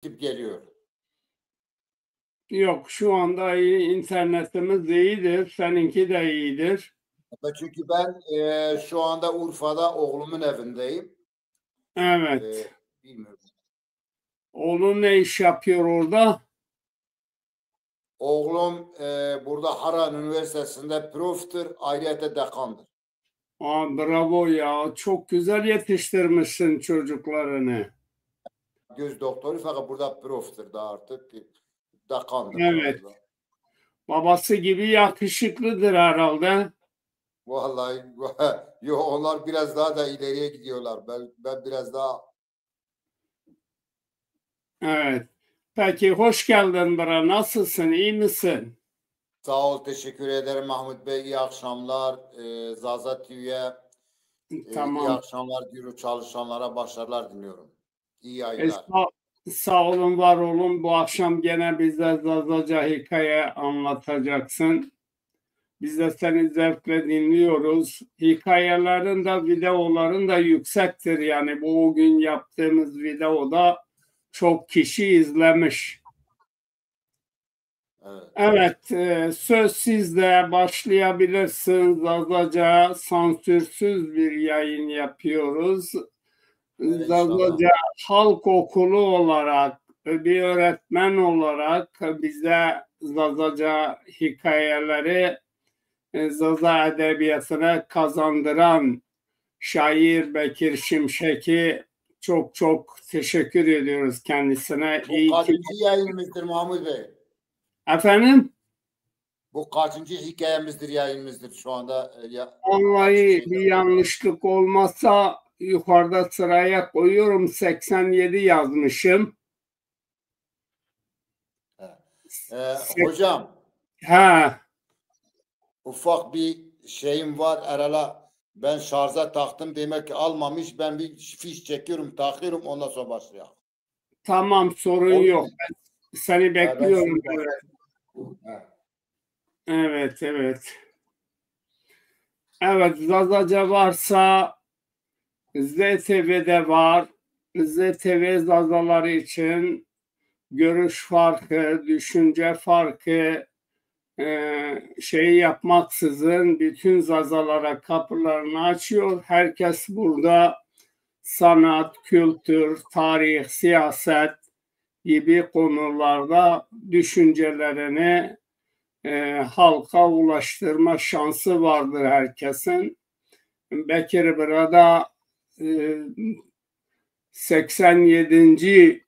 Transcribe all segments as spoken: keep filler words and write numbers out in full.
gidip geliyor. Yok, şu anda iyi, internetimiz iyidir, seninki de iyidir. Çünkü ben e, şu anda Urfa'da oğlumun evindeyim. Evet. E, bilmiyorum. Oğlun ne iş yapıyor orada? Oğlum e, burada Harran Üniversitesi'nde prof'tür, ayrıyeten dekandır. Aa, bravo ya, çok güzel yetiştirmişsin çocuklarını. Göz doktoru, fakat burada prof'tür da artık, dekandır. Evet. Babası gibi yakışıklıdır herhalde. Vallahi, yo, onlar biraz daha da ileriye gidiyorlar. Ben, ben biraz daha Evet. Peki, hoş geldin bura. Nasılsın? İyi misin? Sağ ol, teşekkür ederim Mahmut Bey. İyi akşamlar. Ee, Zaza T V'ye e, iyi Tamam. akşamlar diliyorum. Çalışanlara başarılar diliyorum. İyi E, yayınlar. sağ, sağ olun, var olun. Bu akşam gene bize Zazaca hikaye anlatacaksın. Biz de seni zevkle dinliyoruz. Hikayelerin de, videoların da yüksektir. Yani bu o gün yaptığımız videoda çok kişi izlemiş. Evet. Evet, e, söz sizde, başlayabilirsin. Zazaca sansürsüz bir yayın yapıyoruz. Evet, inşallah. Zazaca Halk Okulu olarak, bir öğretmen olarak bize Zazaca hikayeleri, e, Zaza edebiyatına kazandıran şair Bekir Şimşek'i çok çok teşekkür ediyoruz kendisine. Bu İyi ki kaçıncı yayınımızdır Mahmut Bey? Efendim? Bu kaçıncı hikayemizdir, yayınımızdır şu anda? E, ya, Vallahi açık bir şeyler. yanlışlık olmazsa yukarıda sıraya koyuyorum. seksen yedi yazmışım. He. E, Sek- hocam, Ha, ufak bir şeyim var. Herhala ben şarja taktım. Demek ki almamış. Ben bir fiş çekiyorum, takıyorum. Ondan sonra başlayalım. Tamam, sorun Olur yok. mu? Ben seni Ha, ben bekliyorum. şimdi Evet. Evet, evet. Evet, Zazaca varsa Z T V'de var. Z T V Zazaları için görüş farkı, düşünce farkı, e, şeyi yapmaksızın bütün Zazalara kapılarını açıyor. Herkes burada sanat, kültür, tarih, siyaset gibi konularda düşüncelerini, e, halka ulaştırma şansı vardır herkesin. Bekir burada, e, seksen yedinci,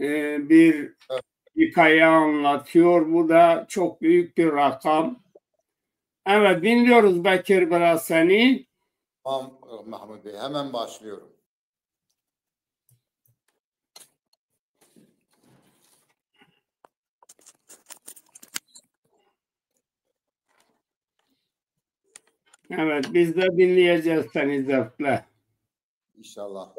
e, bir Evet. hikaye anlatıyor. Bu da çok büyük bir rakam. Evet, dinliyoruz Bekir, biraz seni. Tamam, Mahmut Bey, hemen başlıyorum. Evet, biz de dinleyeceğiz seni zevkle. İnşallah.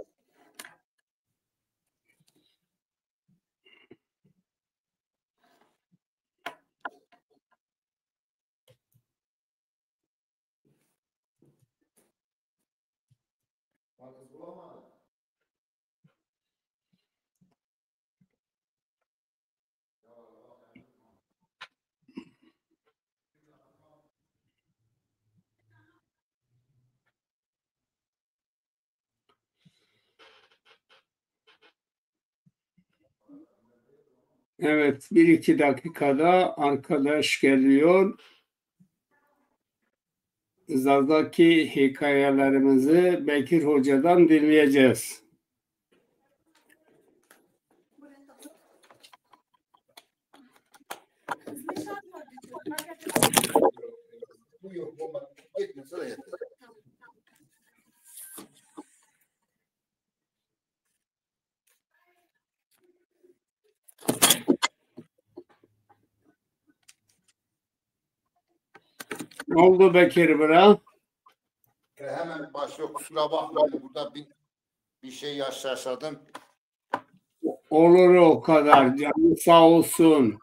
Evet, bir iki dakikada arkadaş geliyor. Zazaki hikayelerimizi Bekir Hoca'dan dinleyeceğiz. Ne oldu Bekir bira? E, hemen başlıyor, kusura bakmayın, burada bir, bir şey yaş-, yaşadım. Olur o kadar, canı sağ olsun.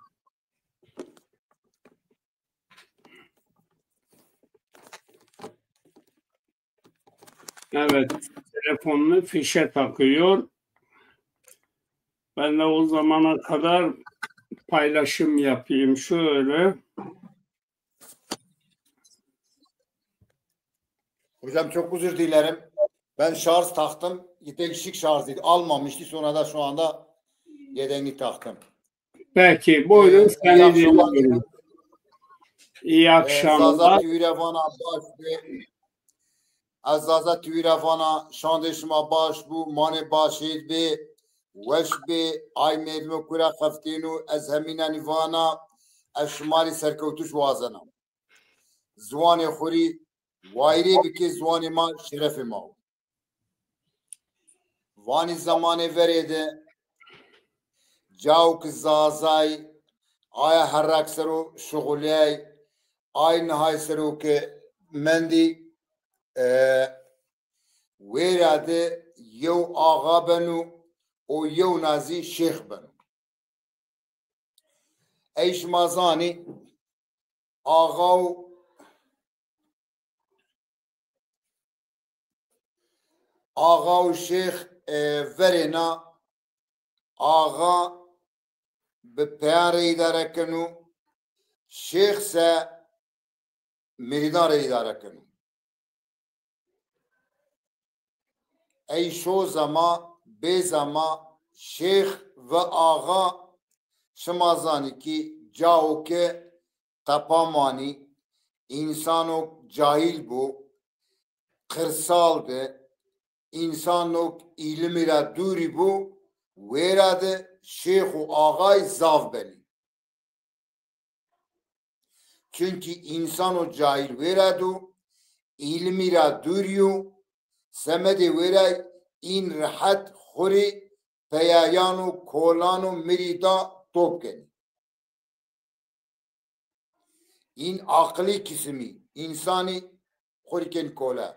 Evet, telefonunu fişe takıyor. Ben de o zamana kadar paylaşım yapayım şöyle. Hocam çok özür dilerim. Ben şarj taktım. Yedeksik şarjıydı. Almamıştı. Sonra da şu anda yedeğini taktım. Peki, buyurun, ee, seni dinliyorum. İyi akşamlar. Zaza Tüyre vana baş be. Ez Zaza Tüyre vana şandê şima baş bu, manê baş êd be, weş be, ay mêrdimo kura xeftêno, ez hemînenî vana, ez şima rê serkewtiş wazena. Ziwanê xwu rî wayirê bikê, ziwanê ma şerefê ma wo. Vanî zemanê verê de cao ki Zazay aya herrak ser o şuxuley, ay nihay ser o ki mendî, e, wêra de yew axa beno û yewna zî şêx beno. Ey şima zanî, axa û axa û şêx, e, verêna, axa bi peyan rê îdare keno, şêx se mirîdan rê îdare keno. Ey şo zema, bê zema şêx ve axa, şima zanî ki cao ke tepa manî, însanok cahîl bo, qirsal bi, însanok îlimî ra dûrî bo, wêra de şêx û axay zaf benî. Çunkî însano cahîl wêra do, îlimî ra dûrî yo, semedê wêray în rehet xwu rê peyayan û kolan û mirîda top kenî. În aqilî kisimî însanî xwu rê kenî kole.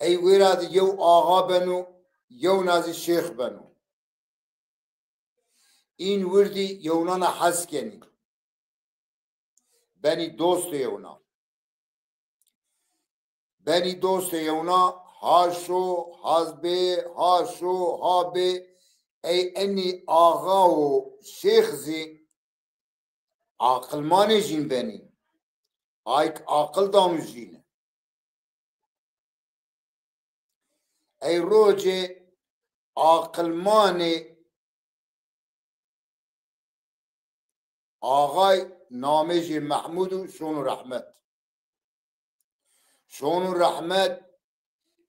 Ey wêra de yew axa beno, yewna zî şêx beno. În wirdî yewnana hes kenî. Benî dostê yewna. Benî dostê yewna, ha şo, ha bê, ha şo, ha bê. Ey enî axa û şêx zî aqilmanê jîn benî. Ayk aqil dano jîne. Ey rocê aqilmanê axay namê jê Mehmûd û şono rehmet. Şono rehmet,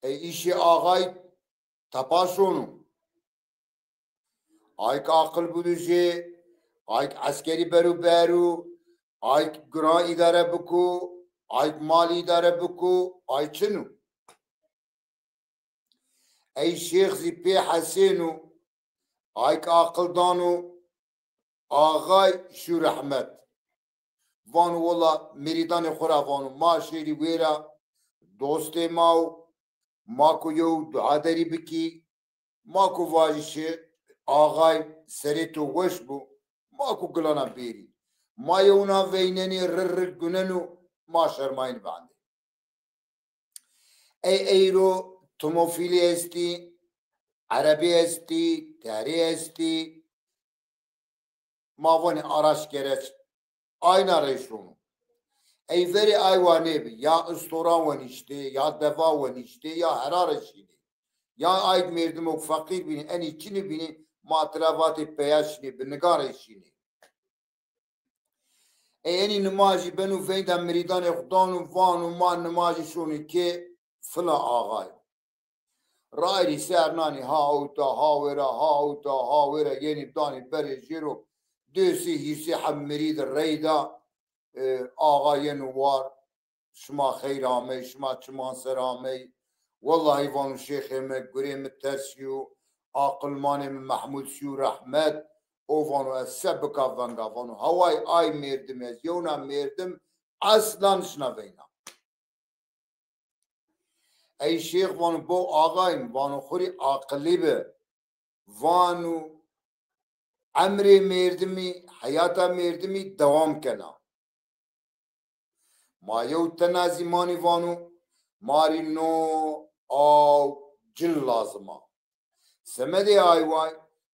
ey îşê axay tepa şono. Ayk aqil bido jê, ayk eskerî bero bero, ayk giran îdare biko, ayk mal îdare biko, ay çin o. Ey şêx zî pê hesêno, ayk aqil dano, axay şû rehmet. Vano wela mirîdanê xwu ra vano, ma şêrî wêra, dostê ma o, ma ku yew dua derî bikî, ma ku vajî şê axay serê to weş bo, ma ku gilana bêrî. Ma yewna veynenê rir rir guneno, ma şermayîn bendê. Ey eyro tomofîlî estî, erebî estî, terî estî. Ma vanê araç gereç. Ayna rey şono. Ey verê ay wa nêbi, ya istoran wenîştê, ya deva wenîştê, ya hera re şînê. Ya ay mêrdimok feqîr bînî, enî çinî bînî, ma tira vatê peya şînê, bi nigan rey şînê. Ey enî nimajî beno veyda mirîdanê xwu dano, vano ma nimajî şonî kê filan axayî. Rayîrî ser nanî ha ewta, ha wêra, ha ewta, ha wêra yenî danî berê jêro. Dê sê hîrsê heb mirîd reyda, e, axa yeno war. Şima xeyr amey, şima çiman ser amey. Wellahî vano şêxê mi, gurê mi tersîyo, aqilmanê mi Mehmûd şîyo rehmet. O vano ez se bika venga, vano haway ay mêrdim ez, yewna mêrdim eslan şina veyna. Ey şêx vano bo axayim, vano xwu rê aqilî bi. Vano emrê mêrdimî, heyata mêrdimî dewam kena. Ma yew tena zî manî vano, ma rî no aw cil lazim a. Semedê ay way,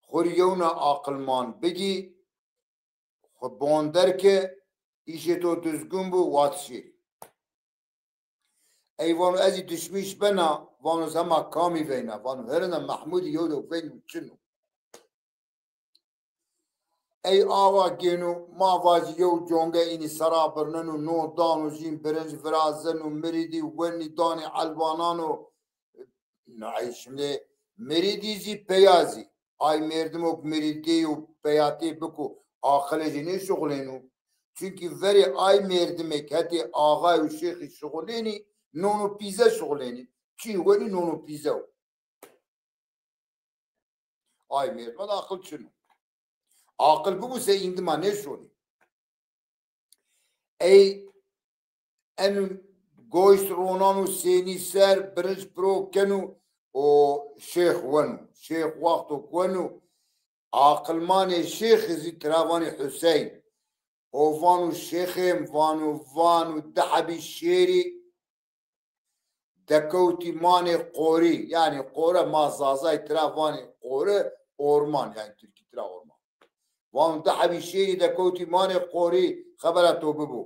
Xwu rê yewna aqilman bigî, xwu bonder ke, îşê to duzgûn bo, wat şêrî. Ey vano, ez zî dişmîş bena, vano, hema kamî veyna, vano, herina Mehmûdî yew de veyn û çin o. Ey awa gêno, ma vajî yew conge înî sera birneno, no dano jîn birinc virazeno, mirîdî wenî danê elwanan o. Na ey şimdi mirîdî zî peya zî. Ay merdimo ke mirîdê û peyatê biko, aqilê jî nêşuxulêno. Çunkî verê ay merdimê ke hetê axay û şêxî şuxulênî, nono pîze şuxulênî. Çî wenî nono pîze o. Ay mêrd ma de aqil çin o. Aqil bibo se îndî ma nêşonî. Ey eno goşt ronan û sênî ser birinc piro keno û şêx weno. Şêx wexto ke weno, aqilmanê şêxî zî tira vanê Huseyn. O vano şêxêm, vano, vano di hebî şêrî dekewtî manê qorî, yanî qore ma Zazay tira vanê qore, orman, yanî tirkî tira orman. Vano di hebî şêrî dekewtî manê qorî, xebera to bibo.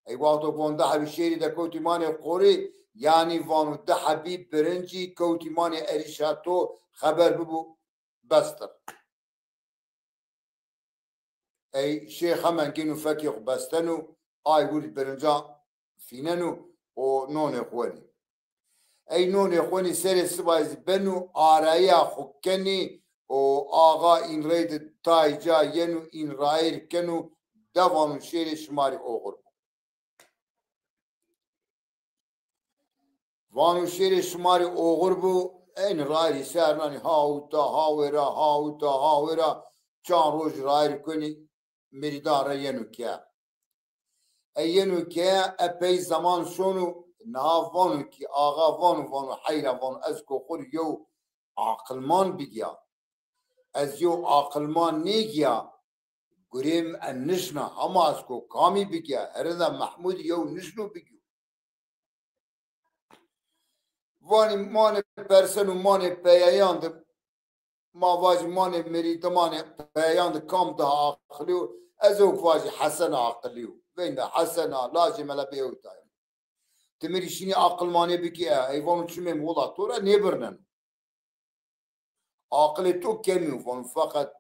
Ey wexto ke vano di hebî şêrî dekewtî manê qorî, yanî vano di hebî birincî kewtî manê erîşa to, xeber bibo, bestir. Ey şêx hemen gêno fekê xwu besteno, ay wir birinca fîneno û nonê xwu wenî. Ey nonê xwu wenî serê sibayî zî beno, araya xwu kenî û axa în rey de tay ca yeno, în rayîr keno, de vano şêrê şima rê oxir bo. Vano şêrê şima rê oxir bo, ên rayîrî ser nanî ha uta, ha wêra, ha uta, ha wêra, çand roj rayîr kenî, mirîdan ra yeno keye. E yeno keye, epey zeman şono, niha vano kî, axa vano, vano heyra, vano ez ko xwu rê yew aqilman bigîya. Ez yew aqilman nêgîya, gurê mi en nişna, hema ez ko kamî bigîya, herina Mehmûdî yew nişno bigîyo. Vanî manê perseno, manê peyayan de, ma vajî manê mirîdimanê peyayan de kam daha aqilî yo, ez ewk vajî Hesen aqilî yo. Veynda Hesen a, lajê mela bê ewtayî. Ti mi rê şînî aqilmanê bikî, e, ey vano çimê mi wila to ra nêbirneno. Aqilê to kemî yo, vano feqet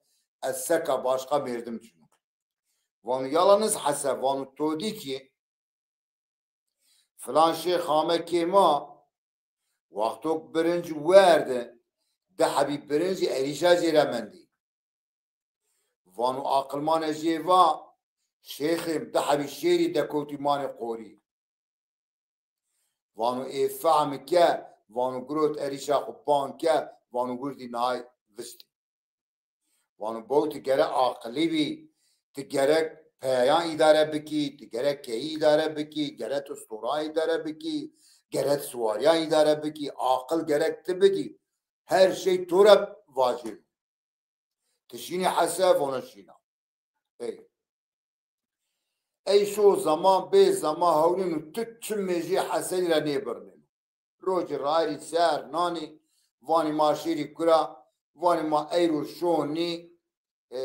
ez seka başqa merdim çin o. Vano yalaniz Hese, vano to dî kî filan şêx ame kê ma, wexto ke birinc werde, di hebî birincî erîşa jê ra mendî. Vano aqilmane jê va, şêxêm, di hebî şêrî dekewtî manê qorî. Vano ê fehm ke, vano girot erîşa xwu pan ke, vano wirdî nay vistî. Vano bo ti gere aqilî bî, ti gerek peyayan îdare bikî, ti gerek keyî îdare bikî, gere ti storan îdare bikî, gere ti siwariyan îdare bikî, aqil gerek ti bidî. Her şey to ra vacîno. Ti şînî Hese, vano şîna. Ey. Ey şo zeman, bê zeman hewlîno tu çimê jê Hesenî ra nêbirneno. Rojê rayîrî ser nanî, vanî ma şêrî kura, vanî ma eyro şonî, e,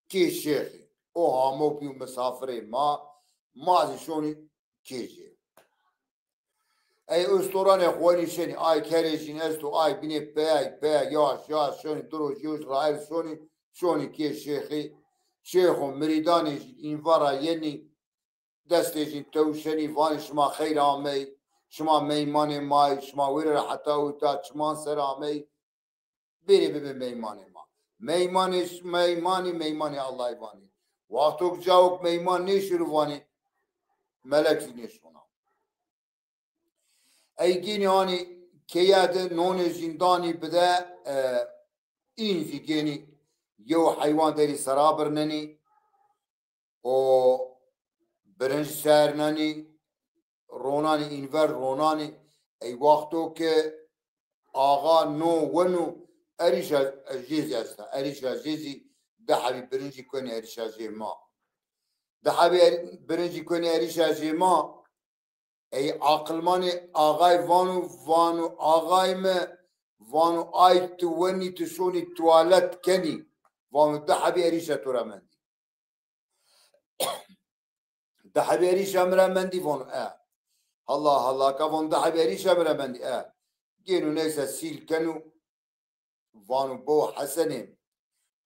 kê şêxî. O hamo bîyo misafirê ma, ma zî şonî kê jê. Ey ustoranê xwenî şenî, ay kerê jîn esto, ay binê peyay, peya yaş, yaş şenî, di roj, yewj rayîr şonî, şonî kê şêxî. Şêxo mirîdanê jîn înva ra yenî, destê jîn tewşenî, vanî şima xeyr amey, şima meymanê ma yî, şima wêre ra heta uta çiman ser amey, bêrê bibe meymanê ma. Meymanê, meymanî, meymanê Allahî vanî. Wexto ke cawok meyman nêşiro vanî, melek zî nêşona. Ey gênî anî keye de nonê jîn danî bide, e, în zî gênî yew heywan derî sera birnenî û birinc ser nenî, ronanî, înver ronanî. Ey wexto ke axa no weno, erîşa jê zî esta. Erîşa jê zî di hebî birincî kuenî erîşa jê ma. Di hebî er-, birincî kuenî erîşa jê ma. Ey aqilmanê axay vano, vano axay mi, Vano ay ti wenî, ti şonî tuwalet kenî. Vano di hebî erîşa to ra mendî. Di hebî erîşa mi ra mendî? Vano e. Halla halla ka, vano di hebî erîşa mi ra mendî? E. Gêno neyse sîl keno. Vano bo Hesenê,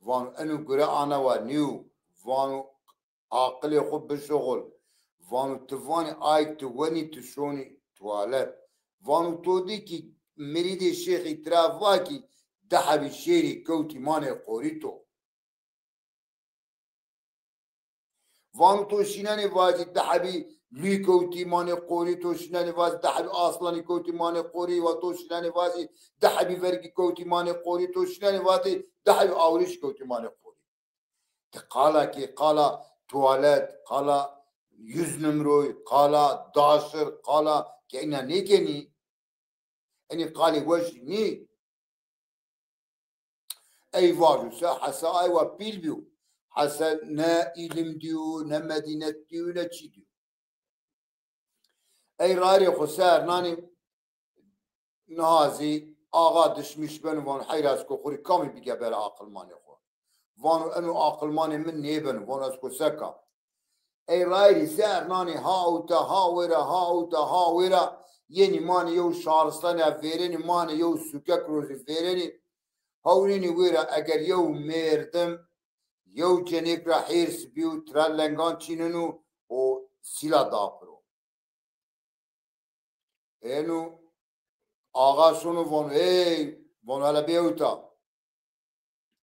vano eno gure ana wa nîyo, vano aqilê xo bişuxul, vano ti vanî ay ti wenî, ti şonî tuwalet. Vano to dî kî mirîdê şêxî tira va kî di hebî şêrî kewtî manê qorî to. Vano to şînenê vazî di hebî lûy kewtî manê qorî, to şînenê vazî di hebî aslanî kewtî manê qorî, wa to şînenê vazî di hebî vergî kewtî manê qorî, to şînenê vazî di hebî awrîş kewtî manê qorî. Ti qala kî, qala tuwalet, qala yüz numroy, qala daşir, qala keyna nêkenî. Enî qalê weş nî. Ey vajo se Hese ay wa pîl bîyo. Hese ne îlim dîyo, ne medînet dîyo, ne çî dîyo. Ey rayîrê xo ser nanî, niha zî axa dişmîş beno, vano heyra ez ko xo rê kamî bîge bere aqilmanê xo. Vano eno aqilmanê mi nêbeno, vano ez ko se ka. Ey rayîrî ser nanî ha ewta, ha wêra, ha ewta, ha wêra. Yenî manê yew şaristanî ya vêrenî, manê yew sûkek rozî vêrenî. Hewnînî wêra eger yew mêrdim, yew cenêk ra hêrs bîyo, tira lengan çîneno û sîla da piro. Êno axa şono vano, ey, vano hele bê ewta.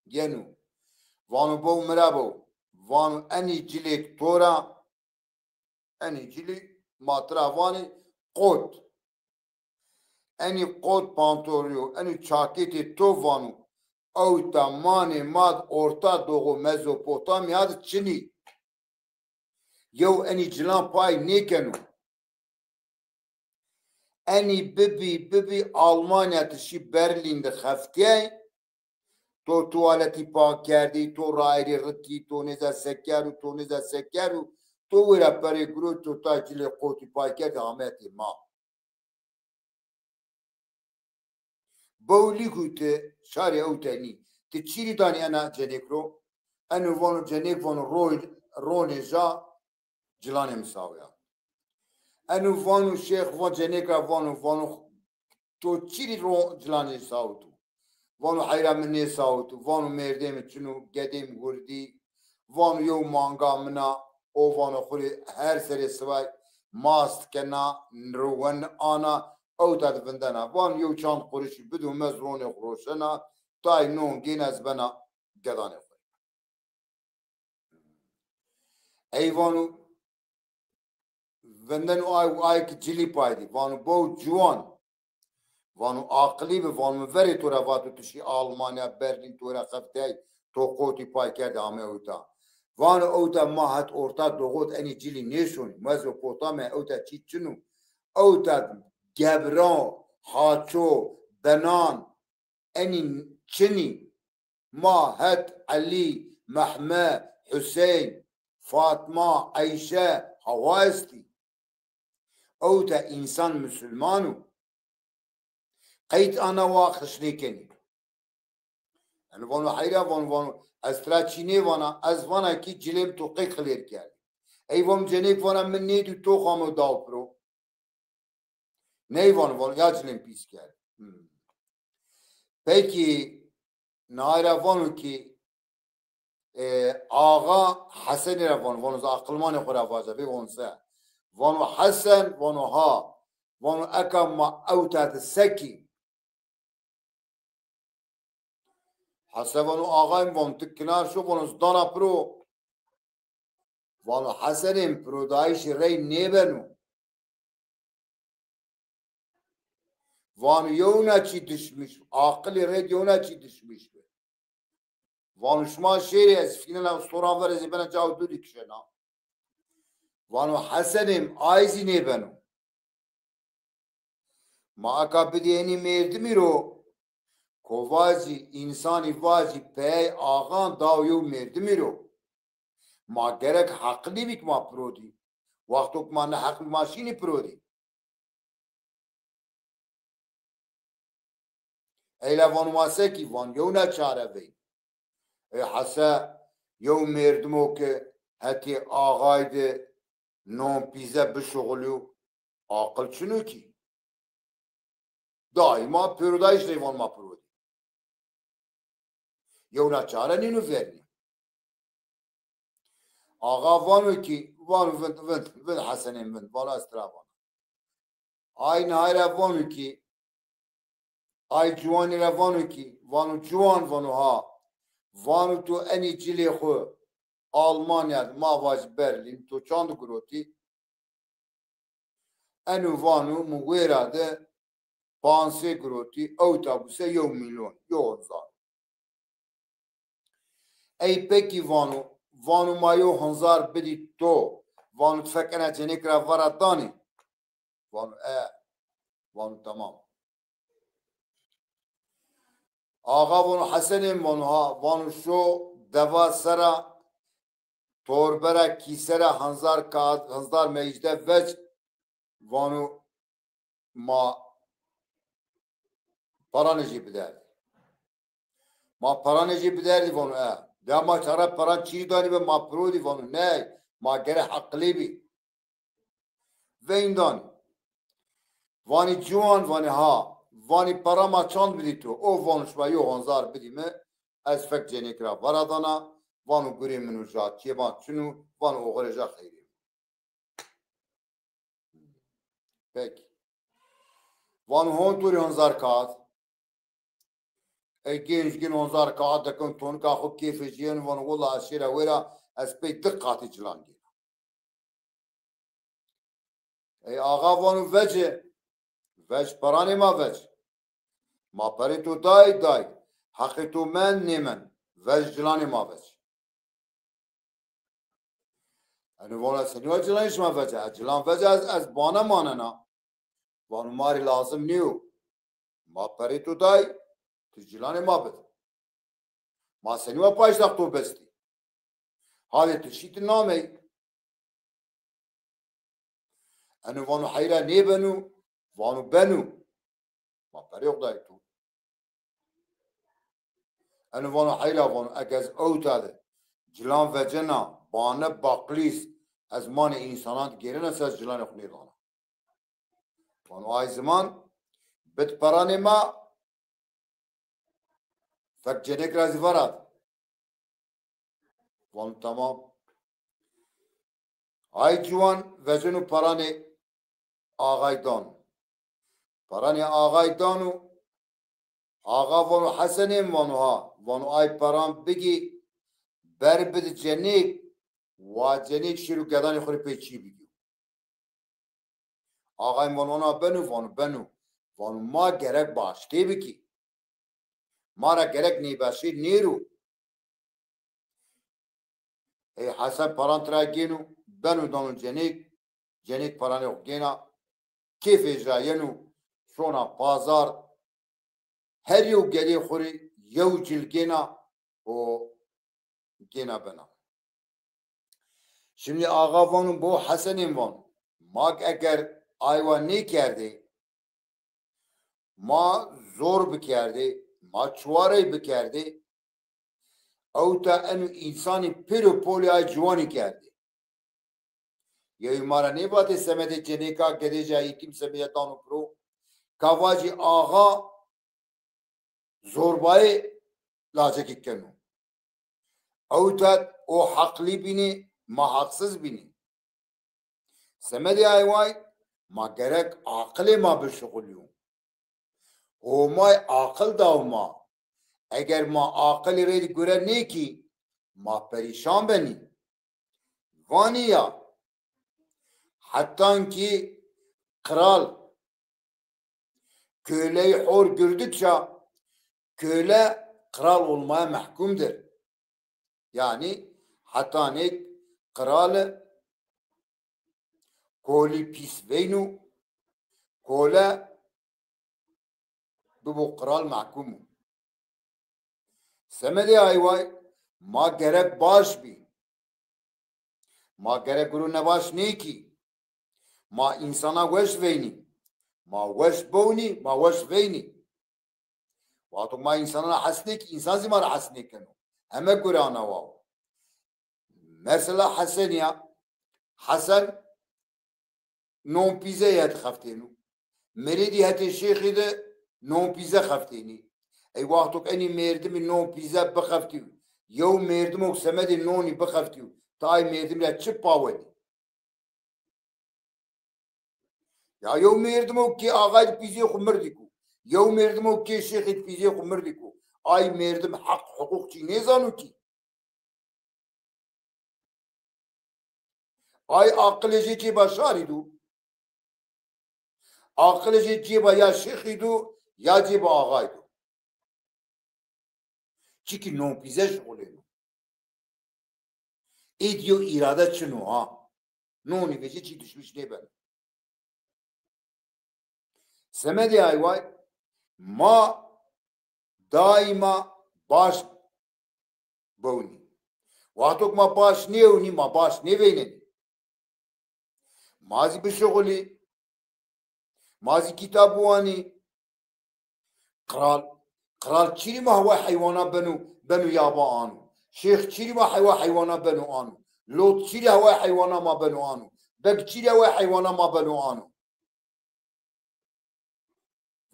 Gêno. Vano bo mi ra bo. Vano enî cilêk to ra, enî cilî ma tira vanî qot. Enî qot pantolîyo, enî çakêtê to vano, ewta manê ma di orta doğu Mezopotamya di çinî. Yew enî cilan pay nêkeno. Enî bibî, bibî Almanya ti şî Berlîn di xeftîyay, to tuwaletî pak kerdî, to rayîrî ritî, to nêza se kerd û to nêza se kerd û to wêra perê girot, to tay cilê qotî pay kerdî, ametî ma. Bewlî ku ti şarê ewte nî. Ti çîrî danî ena cenêk ro? Eno vano cenêk vano ro-, ronê ja cilanê mi sawya. Eno vano şêx va cenêk ra vano, vano to çîrî ro cilanê sawito? Vano heyra mi nêsawito. Vano mêrdê mi çin o, gedê mi wirdî. Vano yew manga min a, o vano xwu rê her serê sibay mast kena, riwen ana, ewta di vindena. Vano yew çand qurişî bido mi, ez ronê xwu roşena, tay non gêna ez bena gedanê xwu. Ey vano vindeno ay, ay ki cilî pay dî. Vano bo ciwan. Vano aqilî bi, vano mi verê to ra vato tu şî Almanya, Berlîn, to ra xeftey, to qotî pay kerdî ame ewta. Vano ewta ma het Orta Doğu di enî cilî nêşonî. Mezopotamya ewta çî çin o. Ewta gebran, haço, benan, enî çinî. Ma het Elî, Mehme, Huseyn, Fatma, Eyşe, hawa estî. Ewta însan musulman o. Qeyd ana wa xişnê kenî. Yanî vano heyra vano, vano ez tira çî nêvana, ez vana kî cilêm to qey xilêr kerdî. Ey vano cenêk vana min nêdî, to xame daw piro. Ney vano, vano ya cilên pîs kerd. Hmm. Pekî, nayra vano ki, e, axa Hesenî ra vano, vano ez aqilmanê xo ra vaja, vê vano se. Vano Hesen, vano ha. Vano eka ma ewta di sekî. Hese vano axayim, vano ti kinar şo, vano ez dana piro. Vano Hesenê mi, pirodayîşî rey nêbeno. Vano yewna çî dişmîş, aqilê rey yewna çî dişmîş bi. Vano şima şêrê, ez fînena storan ver, ez ê bena caw dudî kişena. Vano Hesenê mi, ay zî nêbeno. Ma eka bidî enî mêrdimî ro, ko vacî, însanî vacî pey axan daw yew mêrdimî ro. Ma gerek heqlî bî ki ma piro dî. Wexto ki ma neheqlî ma şînî piro dî. Eyle vano ma se kî? Van yewna çare vey. Ey Hese, yew mêrdimo ke hetê axay de non pîze bişuxulîyo, aqil çin o kî. Daîma pêrodayîş rê van ma pêrodî. Yewna çare nîno vernî. Axa vano kî, vano vind, vind, vind Hesenên vind, vano ez tira vano. Ay nihay ra vano kî, ay ciwanî ra vano kî, vano ciwan, vano ha. Vano to enî cilê xwu Almanya de, ma vajî Berlîn, to çand girotî? Eno vano mi wêra de pansê girotî, ewta buse yew mîlyon, yew hezar. Ey pekî vano, vano ma yew hezar bidî to, vano ti fek ena cenêk ra vera danî? Vano e. Vano tamam. Axa vano Hesenên, vano ha, vano şo deva sera, torbe ra, kîse ra hezar kağıt, hezar meycde vec, vano ma paranê jê biderdî. Ma paranê jê biderdî, vano e. De ma çara paran çî danî be, ma pirodî, vano ney, ma gere heqilê bî. Veyndan. Vanî ciwan, vanî ha. Vanî para ma çand bidî to? O vano şima yew hezar bidî mi, ez fek cenêk ra vera dana, vano gurê min o ja çêban çin o, vano oxirê ja xeyrê. Peki. Vano hon to rê hezar kağıt. Ey genç gin hezar kağıt dekin tonika xwu kêfê ci yeno, vano willa ez şêra wêra ez pey di qatî cilan gêna. Ey axa vano vece, vec paranê ma vec. Ma perê to day, day. Heqê to mend, nêmend. Vec cilanê ma vec. Eno vano ez senî wa cilanê şima vece? Ez cilan vece, ez, ez bane manena. Vano ma rê lazim nîyo. Ma perê to day, ti cilanê ma bide. Ma senî wa paştax to bestî? Hadê ti şî ti namey. Eno vano heyra nêbeno, vano beno. Ma perê xo day to. Eno vano heyra, vano eke ez ewta de cilan vecena, bane, baqlîs, ez manê însanan de gêrena se, ez cilanê xo nêdana. Vano ay ziman, bid paranê ma, fek cenêk ra zî vera de. Vano tamam. Ay ciwan veceno paranê axay dano. Paranê axay dano. Axa vano Hesenên, vano ha. Vano ay paran bigî, ber bidi cenêk, wa cenêk şêro gedanê xwu rê pê çî bigî. Axayên vano ona beno, vano beno. Vano ma gerek baştê bikî. Ma ra gerek nêbaşê nêro. Ey Hesen paran tira gêno, beno dano cenêk, cenêk paranê xo gêna, kêfê ja yeno, şona pazar, her yew gedê xo rê yew cil gêna û gêna bena. Şimdi axa vano bo Hesenên vano, ma eger aywa nêkerdê, ma zor bikerdê, ma çuwarey bikerdê, ewta eno însanî pêro polê ay ciwanî kerdê. Yewî ma ra nêvatê semedê cenêka gedê ja yetîm semedê dano piro, ka vacî axa zorbayê lacekî keno. Ewta o heqlî bînî, ma heqsiz bînî. Semedê ay way, ma gerek aqilê ma bişuxulîyo. Homay aqil daw ma. Eger ma aqilî rê de gure nêkî, ma perîşan benî. Vanî ya, hetan ki kral köleyi hor gördükçe köle kral olmaya mahkumdur. Yani hetanêk qirali kolî pîs veyno, kole bibo qiral, mehkum o. Semedê ay way ma gerek baş bî. Ma gerek guro nebaş nêkî. Ma însana weş veynî. Ma weş bewnî, ma weş veynî. Wexto ma însanan ra hes nêkî, însan zî ma ra hes nêkeno. Heme gore ana wa. Mesela Hesen ya. Hesen non pîze yet xeftêno. Miridî hetê şêxî de non pîze xeftênî. Ey wexto ke enî mêrdimî non pîze bixeftî, yew mêrdimo ke semedê nonî bixeftî, ti ay mêrdimî ra çi pawe dî? Ya yew mêrdimo ke axay di pîzê xwu mirdî ku, yew mêrdimo ke şêxî di pîzê xwu mirdî ku, ay mêrdim heq huqûq çî nêzano kî. Ay aqilê jê cêba şarî do. Aqilê jê cêba ya şêxî do, ya cêba axay do. Çikî non pîze şixulêno. Êdî yew îrade çin o ha. Nonî vejê çî dişmiş nêbeno. Semedê ay way, ma daîma baş bewnî. Wexto ke ma baş nêewnî, ma baş nêveynenî. Ma zî bişuxulî. Ma zî kitab biwanî. Qral, qral çirî ma hewa heywana beno, beno yaba ano. Şêx çirî ma hewa heywana beno ano. Lot çirî hewa heywana ma beno ano. Beg çirî hewa heywana ma beno ano.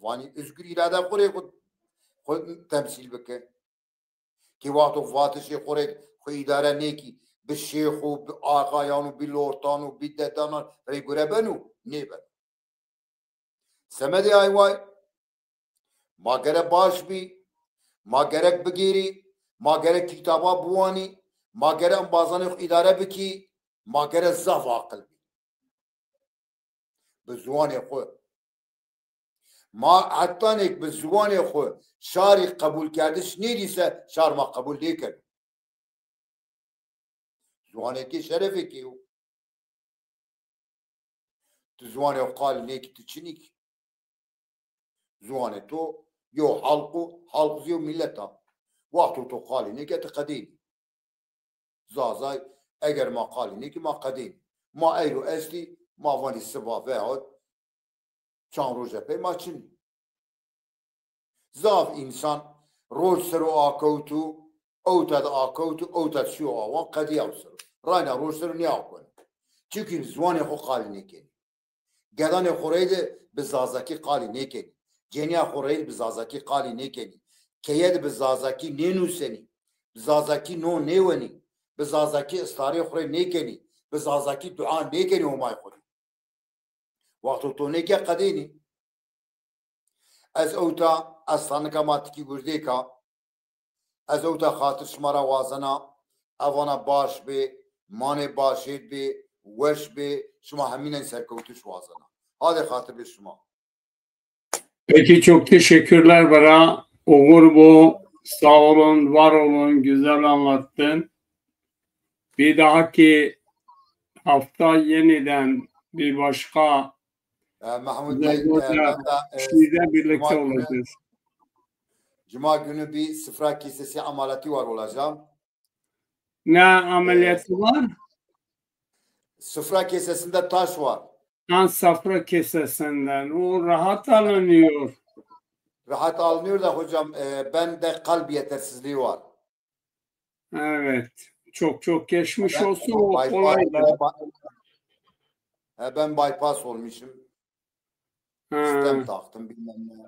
Vanî özgür îrade xwu rê xwu, xwu temsîl bike. Kî wexto vatişê xwu rê xwu îdare nêkî, bi şêx û bi axayan û bi lortan û bi dedanan rê gure beno, nêbeno. Semedê ay way, ma gere baş bî, ma gerek bigêrî, ma gerek kitaba biwanî, ma gere embazanê xwu îdare bikî, ma gere zaf aqil bî. Bi ziwanê xwu. Ma hetanêk bi ziwanê xwu şarî qebûlkerdiş nêdîse, şar ma qebûl nêkeno. Ziwanêkê şerefêkê yo. Tu ziwanê xwu qalî nêkî, tu çinî kî. Ziwanê to yew halq o, halq zî yew milet a. Wexto to qalî nêke, ti qedênî. Zazay, eger ma qalî nêkî, ma qedênî. Ma eyro estî, ma vanî siba vehat, çand roje pey ma çinî. Zaf însan roj ser o akewto, ewta de akewto, ewta de şîyo awan, qedîya ew ser o. Rayna roj ser o nêakewno. Çimkî ziwanê xwu qalî nêkenî. Gedanê xwu reyde bi zazakî qalî nêkenî. Cenîya xwu reyde bi zazakî qalî nêkenî. Keye de bi zazakî nênûsenî. Bi zazakî non nêwenî. Bi zazakî istarê xwu rê nêkenî. Bi zazakî dua nêkenî Homayê xwu rê. Wexto to nêke qedênî. Ez ewta, ez sanika ma tikî wirdêk a. Ez ewta xatir şima ra wazena, evana baş bê, manê başêd bê, weş bê, şima hemînen serkewtiş wazena. Hadê xatir bê şima. Peki, çok teşekkürler Bera. Uğur bu. Sağ olun, var olun. Güzel anlattın. Bir dahaki hafta yeniden bir başka E, Mahmut Bey, e, ben de, e, sizle birlikte olacağız. Cuma günü bir sıfra kesesi ameliyatı var olacağım. Ne ameliyatı var? Sıfra kesesinde taş var. Ha, safra kesesinden. O rahat alınıyor. Rahat alınıyor da hocam, e, ben de kalp yetersizliği var. Evet. Çok çok geçmiş olsun. O kolay da. He, ben bypass olmuşum. Ha. Stent taktım, bilmem ne.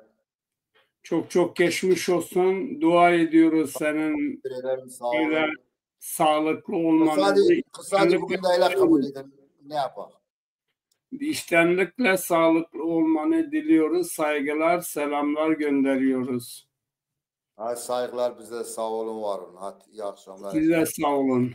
Çok çok geçmiş olsun. Dua ediyoruz senin böyle sağlıklı olmanı. Kısaca, kısaca bugün de öyle kabul edin. Ne yapalım? İştenlikle sağlıklı olmanı diliyoruz. Saygılar, selamlar gönderiyoruz. Ay, saygılar bize, sağ olun, var olun. Hadi, iyi akşamlar. Size sağ olun.